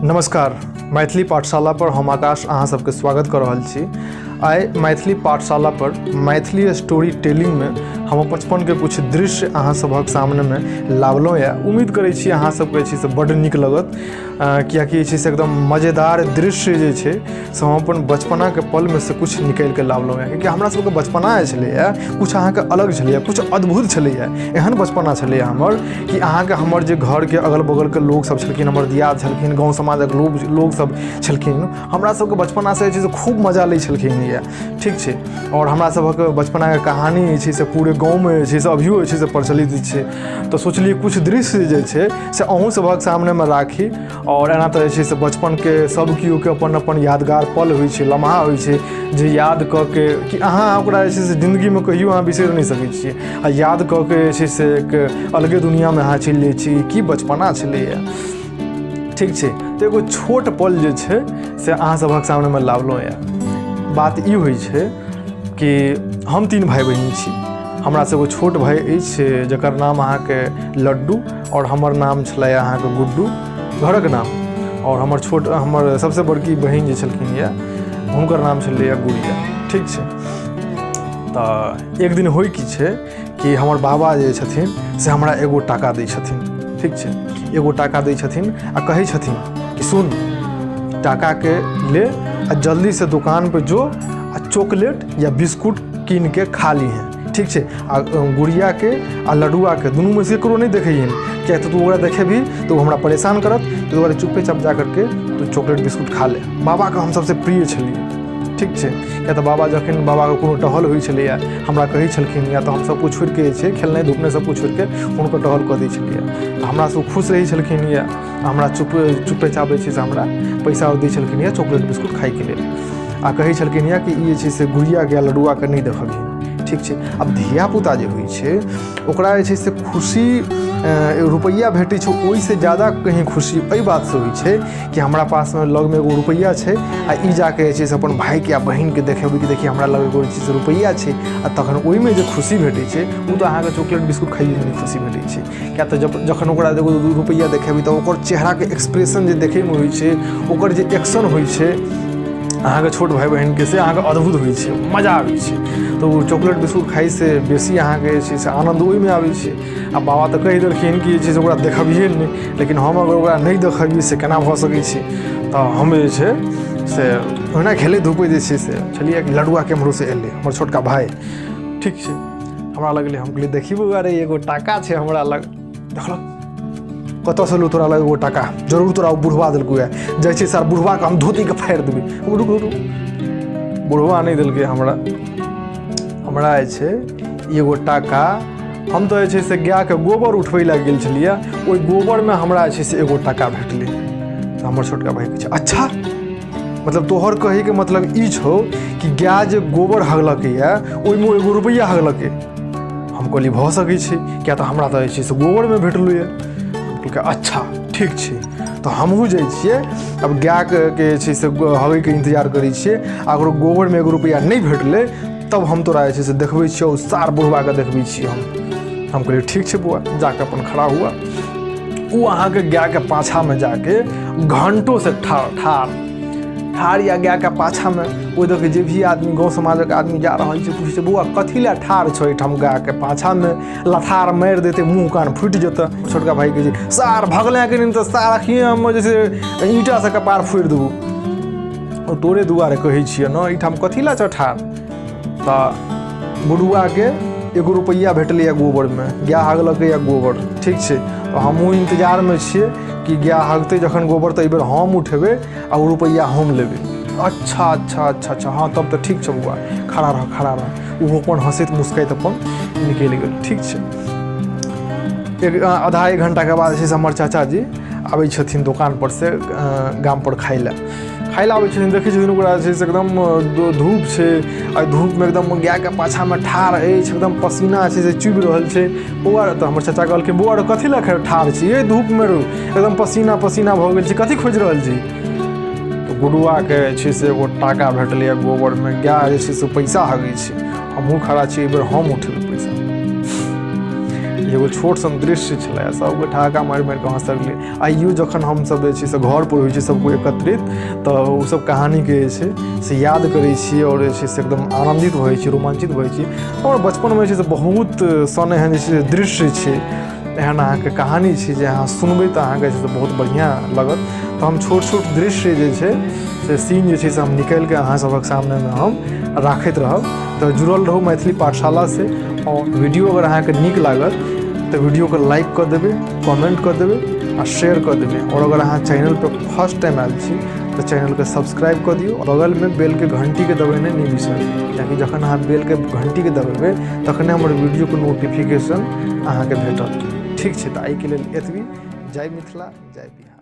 नमस्कार, मैथिली पाठशाला पर हम आकाश अहाँ सबके स्वागत कऽ रहल छी। आइ मैथिली पाठशाला पर मैथिली स्टोरी टेलिंगमे हम बचपनके किछु दृश्य अहाँ सभक सामनेमे लाबलहुँ यऽ। उम्मीद करै छी अहाँ सबके जे छै से बड्ड नीक लगत, किएकि जे छै से एकदम मजेदार दृश्य जे छै से हम अपन बचपनाके पलमे से किछु निकालिके लाबलहुँ यऽ। किएकि हमरा सबके बचपना जे छलैए किछु अहाँके अलग छलैए, किछु अद्भुत छलैए। एहन बचपना छलैए हमर कि अहाँके हमर जे घरके अगल बगलके लोकसब छलखिन, हमर दियाद छलखिन, गाँव समाजक लोकसब छलखिन, हमरा सबके बचपनासँ जे छै से खूब मजा लै छलखिन यऽ। ठीक छै, आओर हमरा सभक बचपनाके कहानी जे छै से पूरे गाँवमे जे छै से अभियो जे छै से प्रचलित छै। तऽ सोचलियै किछु दृश्य जे छै से अहूँ सभक सामनेमे राखी। आओर एना तऽ जे छै से बचपनके सब केओके अपन अपन यादगार पल होइ छै, लम्हा होइ छै, जे याद कऽ के कि अहाँ ओकरा जे छै से जिन्दगीमे कहियो अहाँ बिसरि नहि सकै छियै। आ याद कऽ के जे छै से एक अलगे दुनिआँमे अहाँ चलि जाइ छी, की बचपना छलैए। ठीक छै, तऽ एगो छोट पल जे छै से अहाँ सभक सामनेमे लाबलहुँ यऽ। बात ई होइ छै कि हम तीन भाय बहिन छी। हमरासँ एगो छोट भाय अछि जकर नाम अहाँके लड्डू, आओर हमर नाम छलै अहाँके गुड्डू, घरक नाम। आओर हमर छोट हमर सबसँ बड़की बहिन जे छलखिन यऽ हुनकर नाम छलैए गुड़िया। ठीक छै, तऽ एक दिन होइ की छै कि हमर बाबा जे छथिन से हमरा एगो टाका दै छथिन। ठीक छै, एगो टाका दै छथिन आ कहै छथिन कि सुन, टाकाके ले आ जल्दीसँ दोकानपर जो आ चॉकलेट या बिस्कुट कीनके खा लीहेँ। ठीक छै, आ गुड़ियाके आ लडुआके दुनूमे से ककरो नहि देखैहन, किएक तऽ तू ओकरा देखेबही तऽ ओ हमरा परेशान करत, ताहि दुआरे चुपेचाप जा करके तू चॉकलेट बिस्कुट खा ले। बाबाके हम सबसँ प्रिय छलियै। ठीक छै, किएक तऽ बाबा जखन बाबाके कोनो टहल होइ छलैए हमरा कहै छलखिन, या तऽ हम सबकिछु छोड़िके जे छै खेलनाइ धुपनाइ सबकिछु छोड़िके हुनकर टहल कऽ दै छलियै, तऽ हमरासँ ओ खुश रहै छलखिन यऽ। हमरा चुपेचाप जे छै से हमरा पैसा दै छलखिन यऽ चॉकलेट बिस्कुट खाइके लेल, आ कहै छलखिन यऽ कि ई जे छै से गुड़ियाके या लडुआके नहि देखबही। ठीक छै, आब धियापुता जे होइ छै ओकरा जे छै से खुशी रुपैआ भेटै छै ओहिसँ ज्यादा कहीं खुशी एहि बातसँ होइ छै कि हमरा पासमे लगमे एगो रुपैआ छै आ ई जाके जे छै से अपन भायके आ बहिनके देखेबै कि देखी हमरा लग एगो जे छै से रुपैआ छै। आ तखन ओहिमे जे खुशी भेटै छै ओ तऽ अहाँके चॉकलेट बिस्कुट खाइयोमे नहि खुशी भेटै छै। किएक तऽ जब जखन ओकरा एगो रुपैआ देखेबै तऽ ओकर चेहराके एक्सप्रेशन जे देखैमे होइ छै, ओकर जे एक्शन होइ छै अहाँके छोट भाय बहिनके, से अहाँके अद्भुत होइ छै, मजा आबै छै। तऽ ओ चॉकलेट बिस्कुट खाइसँ बेसी अहाँके जे छै से आनन्द ओहिमे आबै छै। आ बाबा तऽ कहि देलखिन कि जे छै से ओकरा देखबिहे नहि, लेकिन हम अगर ओकरा नहि देखबियै से केना भऽ सकै छै। तऽ हम जे छै से ओहिना खेलै धूपै जे छै से छलियै कि लडुआ केम्हरोसँ एलै, हमर छोटका भाय। ठीक छै, हमरा लगलै, हम कहलियै देखी बौआ रे एगो टाका छै हमरा लग। देखलक, कतऽसँ एलौ तोरा लग एगो टाका? जरूर तोरा ओ बुढ़वा देलकौ यऽ। जाइ छै सर बुढ़वाके हम धोतीके फाड़ि देबै। रुक रुक, बुढ़वा नहि देलकै हमरा, हमरा जे छै एगो टाका। हम तऽ जे छै से गायके गोबर उठबै लए गेल छलियै, ओहि गोबरमे हमरा जे छै से एगो टाका भेटलै। तऽ हमर छोटका भाय कहै छै अच्छा, मतलब तोहर कहैके मतलब ई छौ कि गाय जे गोबर हगलकैए ओहिमे एगो रुपैआ हगलकै। हम कहलियै भऽ सकै छै, किएक तऽ हमरा तऽ जे छै से गोबरमे भेटलैए। कहलकै अच्छा ठीक छै, तऽ हमहूँ जाइ छियै आब गायके जे छै से हगैके इन्तजार करै छियै, आ अगर गोबरमे एगो रुपैआ नहि भेटलै तब हम तोरा जे छै से देखबै छियौ, सार बुढ़बाके देखबै छियै हम। हम कहलियै ठीक छै बौआ, जाकऽ अपन खड़ा हुआ। ओ अहाँके गायके पाछामे जाके घंटोसँ ठाढ़ ठाढ़ ठाढ़ या गायके पाछामे ओहि दऽ के जे भी आदमी गाँव समाजक आदमी जा रहल छै पुछै छै बौआ कथी लए ठाढ़ छौ एहिठाम गायके पाछामे, लथार मारि देतै मुँह कान फुटि जेतै। छोटका भाइ कहै छै सार भगलै कि नहि तऽ सार अखिए हम जे छै ईंटासँ कपार फोड़ि देबौ। ओ तोरे दुआरे कहै छियै ने एहिठाम कथी लए छौ ठाढ़। तऽ बुढ़ुआके एगो रुपैआ भेटलैए गोबरमे, गाय हगलकैए गोबर। ठीक छै, तऽ हमहूँ इन्तजारमे छियै कि गाय हगतै जखन गोबर तऽ एहिबेर हम उठेबै आ ओ रुपैआ हम लेबै। अच्छा अच्छा अच्छा अच्छा, हँ तब तऽ ठीक छै बौआ, खड़ा रह खड़ा रह। ओहो अपन हँसैत मुस्काइत अपन निकलि गेल। ठीक छै, एक आधा एक घण्टाके बाद जे छै से हमर चाचाजी आबै छथिन दोकानपर से गामपर खाइ लए। खाइ लए आबै छथिन, देखै छथिन ओकरा जे छै से एकदम धूप छै आ धूपमे एकदम गायके पाछाँमे ठाढ़ अछि, एकदम पसीना छै से चुबि रहल छै। बौआ तऽ हमर चाचा कहलखिन बौआ रे कथी लए ठाढ़ छी एहि धूपमे रौ, एकदम पसीना पसीना भऽ गेल छै, कथी खोजि रहल छी? तऽ गुडुआके जे छै से एगो टाका भेटलैए गोबरमे, गाय जे छै से पैसा हगै छै, हमहूँ खड़ा छी एहिबेर हम उठेबै पैसा। ई एगो छोट सन दृश्य छलै। सब कोइ ठहाका मारि मारि कऽ हँसि लगलै। आइयो जखन हमसब जे छै से घरपर होइ छी सब कोइ एकत्रित, तऽ ओसब कहानीके जे छै से याद करै छी आओर जे छै से एकदम आनन्दित भऽ जाइ छी, रोमाञ्चित भऽ जाइ छी। हमर बचपनमे जे छै से बहुत सन एहन जे छै से दृश्य छै, एहन अहाँके कहानी छै जे अहाँ सुनबै तऽ अहाँके जे छै से बहुत बढ़िआँ लागत। तऽ हम छोट छोट दृश्य जे छै से सीन जे छै से हम निकालिके अहाँ सभक सामनेमे हम राखैत रहब। तऽ जुड़ल रहू मैथिली पाठशालासँ, आओर वीडियो अगर अहाँके नीक लागत तऽ वीडियोके लाइक कऽ देबै, कमेंट कऽ देबै आ शेयर कऽ देबै। आओर अगर अहाँ चैनलपर फर्स्ट टाइम आयल छी तऽ चैनलके सब्सक्राइब कऽ दियौ, बगलमे बेलके घंटीके दबेने नहि बिसरबै, कियाकि जखन अहाँ बेलके घंटीके दबेबै तखने हमर वीडियोके नोटिफिकेशन अहाँके भेटत। ठीक छै, तऽ आइके लेल एतबी। जय मिथिला, जय बिहार।